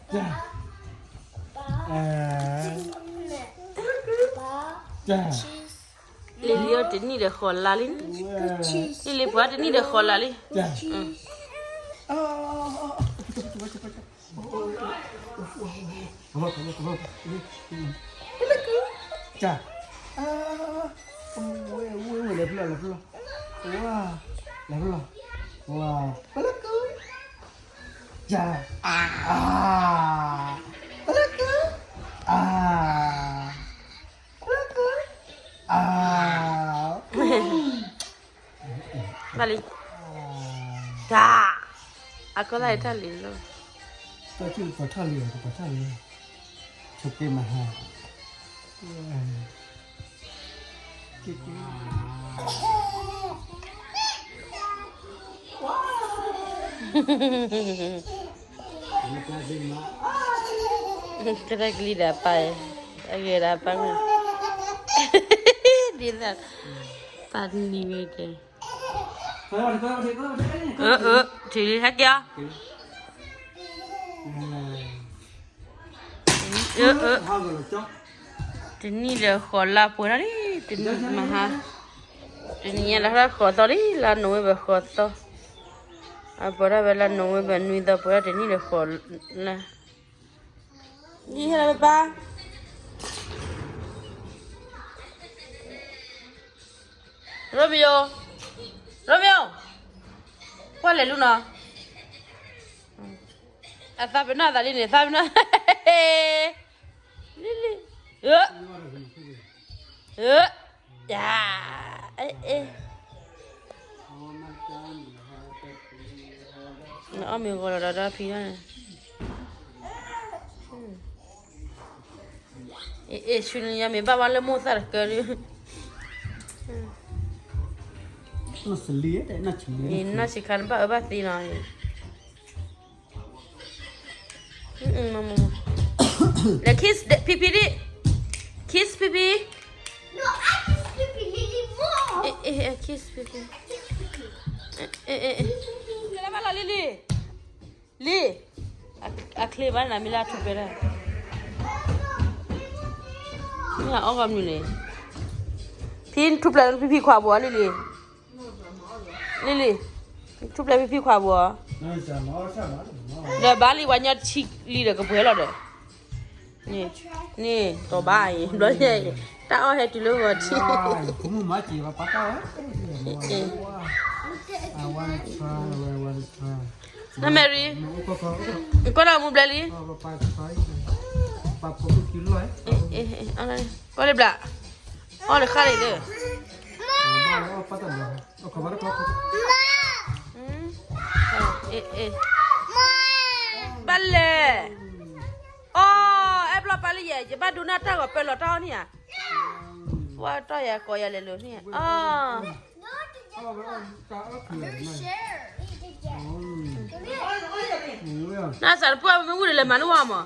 တၢ်, တၢ်, လံၤလံၤအီၤတနံၣ်ဒီးဃိးလါလံ, လံၤလံၤပှၤတနံၣ်ဒီးဃိးလါလံ, တၢ်, ဝဲဝဲလဲၤဖျီလဲၤဖျီ, ဝဲ, လဲၤဖျီ, ဝဲ, ပလၢကူ, တၢ်, အါ, ပလၢကူ, အါ, ပလၢကူ, အါ, ဘၣ်လံ, တၢ်, အကီၢ်သၣ်အံၤထီၣ်လံလီၤ, တၢ်ထီၣ်လံ, တၢ်ထီၣ်လံ, ဆိးက့မဟါ, ကတၢၢ်ကလံၤဒီးအပၢ်, အဂ့ၤဒီးအပၢ်မး, ဒ်သိး, ပၢ်နံၤဝဲကဲ, အၢ အၢ ထံၣ်လံဟဲက့ၤအီၤ, အၢ အၢ တနံၣ်ဒီးဃိးလါပှဲၤထီၣ်လံ, တနံၣ်မဟါ, တနံၣ်ညါလၢဃိးသီလံ, လါနိၣ်ဝ့ဘၢၣ်ဃိးသီ, အပှဲၤထီၣ်ဝဲလါနိၣ်ဝ့ဘၢၣ်နွံသီ ပှဲၤထီၣ်တနံၣ်ဒီးဃိးလါ, ယဟဲလီၤပပၢ် Romeo, Romeo, ကွၢ်လဲၤလူနီၤ, အသးပ့ၤနီၣ်သးလံန့ၣ် သးပ့ၤနီၣ်, လံလံ, အၢ, အၢ, ယၤ, အ့ၣ်, အီၣ်မ့ၤဂီၤလီၤဒီးဒီဖံန့ၣ်, အ့ၣ် ဆူညါမ့ၢ်ဘၣ်ဘၣ်လၢမိၢ်သၣ်တကၢဒုး, နီၢ်ဆံးခါနဘၣ်အၢဘၣ်သီနီၤ, လဲၤ kiss ဖံဖံဒံး, kiss ဖံဖံ, kiss ဖံဖံ, လၢဘၣ်လီၤလံလံ, လံ, အချ့ဘၣ်နၤမ့ၢ်လၢအထူးပျဲၢ်ဒၣ်, မ့ၢ်အီၣ်ဂီၤမနုၤန့ၣ်, ဖံထူးပျဲၢ်ဖံဖံခွါဘိးလံလံ, လံလံ, ထူးပျဲၢ်ဖံဖံခွါဘိး, ဒီးဘၣ်လံဝဲညီထံလံဒီးကပှဲၤလီၤဒီး, န့ၣ်, န့ၣ် တီၤဘၣ်အံၤ ဘျီညါအံၤ, တၢ်အီၣ်ဟဲတုၤလၢဂီၤထံး, နီၢ်မဲရံ, ကွၢ်လၢမူဘျဲလံ, ကွၢ်လံဘျး, အီၣ်လၢဃၣ်လံလၢ, ဘၣ်လဲၣ်, အီၣ်, အဲၣ်ဘျီပၢ်လၢယဲ ယဘၣ်ဒိနၢ်တၢ်ဂီၤပၢလီၤတၢ်အီၣ်န့ၣ်ဧါ, ပှၤတီၢ်ယၤကိးယၤလဲၤလိာ်န့ၣ်, အီၣ် နစးတပှၢ်မ့ၢ်ဝံၤဒီး လဲၤမၤနဝဲမး, ဟါ,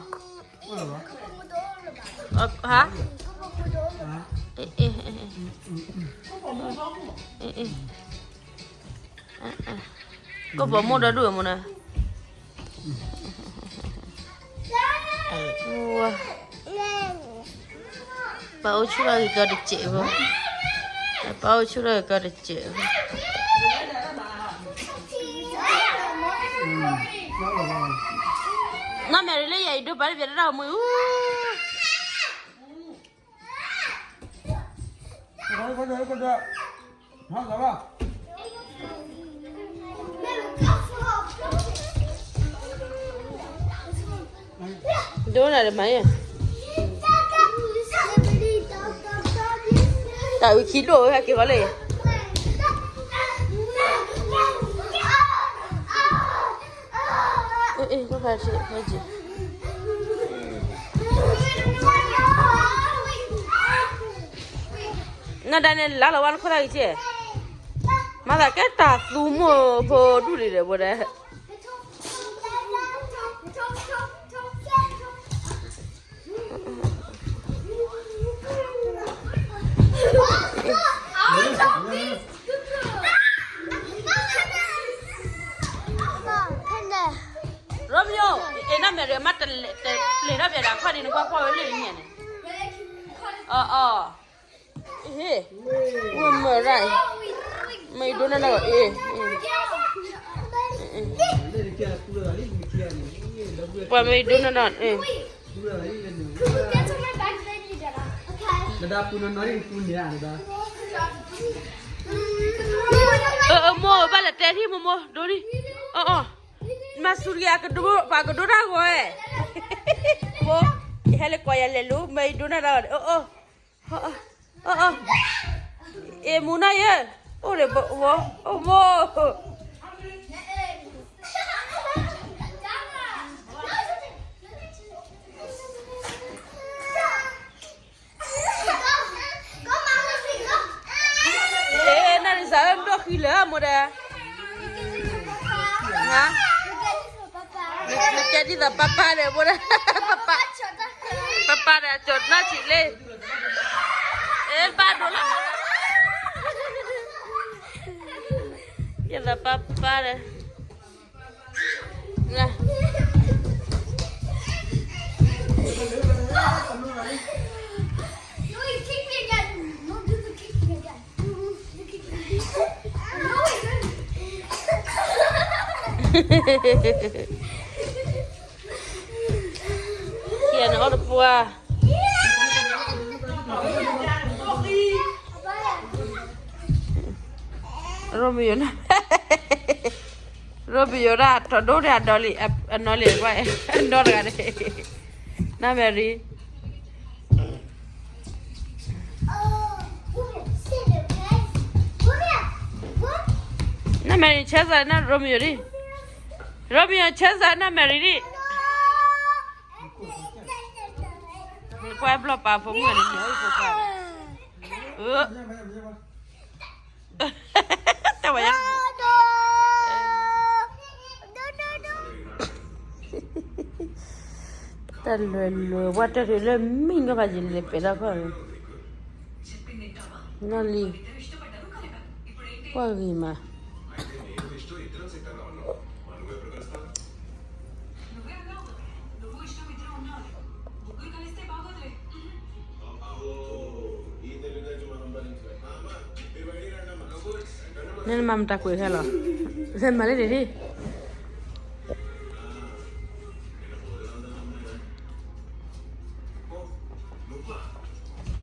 ကိးပိာ်မိၢ်ဒီဒူၣ်မ့ၢ်နၤ, ပၢ်အိၣ်ဆူၣ်ထီၣ်ဂ့ၤကီတစဲးဖိ, ပၢ်အိၣ်ဆူၣ်ထီၣ်ဂ့ၤကီတစဲးဖိ, နီၢ်မဲရံလၢယၤအံၤဒိပာ်တပျဲတၢ်အိၣ်မူအူ ဒိနၤတမၤယဲၢ်, တၢ်အုးခံဒိၣ်ဝဲဟဲက့ၤဃီလၢ, အ့ၣ် နဒၣ်န့ၣ်လါလီၤဝဲနခိၣ်သၣ်ဂံၢ်က့, မၤသးကဲတၢ်သူမိၢ်ဖိဒူၣ်လံဒီးဘိဒဲး Romeo, အ့ၣ် နမဲရံမၤ တပျဲၤထီၣ်ပျဲၤဒီးခီၣ်ဒံး နကွၢ်ကွၢ်ဝဲလၢညါန့ၣ်, အီၣ်အီၣ်, ဟ့ၣ်, ဝဲမၢရၣ်, မ့ၢ်ဒိနၢ်နီၢ်, ပှၤမ့ၢ်ဒိနၢ်နီၢ်, အမိၢ်ဘၣ်လဲၤတဲထံမိၢ်မိၢ် ဒိဒံ, အီၣ်အီၣ်, မၤဆူၣ်တဂ့ၤ ပှၤကဒိတၢ်ဂီၤဝဲ, မိၢ်, ယဟဲလၢကိးယၤလဲၤလိၤ မ့ၢ်ဒိနၢ်နီၢ်, အီၣ်အီၣ်, အီၣ်အီၣ်, အ့ၣ်မူနီၢ်ယဲ, အိၣ်ဒီးဝီ, အိၣ်မိၢ် အဲ နၤဒ်စး ဒိၣ်ဃံလၢမိၢ်ဒီး, နကဲဒ်သိးပၢ်ပၢ်ဒီးမိၢ်ဒီး, ပၢ်ပၢ်ဒီး ကၠီၤနီၢ်ဆံးလ့, အဲ ဘၣ်ဒိလီၤ, ဒ်သိးပၢ်ပၢ်ဒီး ခံဂၤန့ၣ်အီၣ်တပှၢ်, ရိမံယိၤန့ၣ်, ရိမံယိၤဒၣ်ထီၣ်ဒိၣ်ဒၣ်ဒီးလံ, အနီၢ်လံၤကွၢ်, အနီၢ်တဂၤန့ၣ်, နမဲာ်ရံ နမဲာ်ရံ ဆဲစးနၤ ရိမံယိၤဒံး, ရိမံယိၤ ဆဲစးနၤ မဲာ်ရံဒံး, ကွၢ်ဘျီၣ်ပာ်ဖိမုၣ်န့ၣ်, တဝဲ, တၢ်လဲၤလဲၤ ပှၤတၢ်ထုးလၢမံနီၤဖးယံၤလဲၤပဲာ်ထီၣ်ခီၣ်, နီၢ်လံၤ, ကွၢ်ဂ့ၤမး နမၤမတၤကွဲးခဲလီၤ, မၤလၢန့ၣ်ဒံး,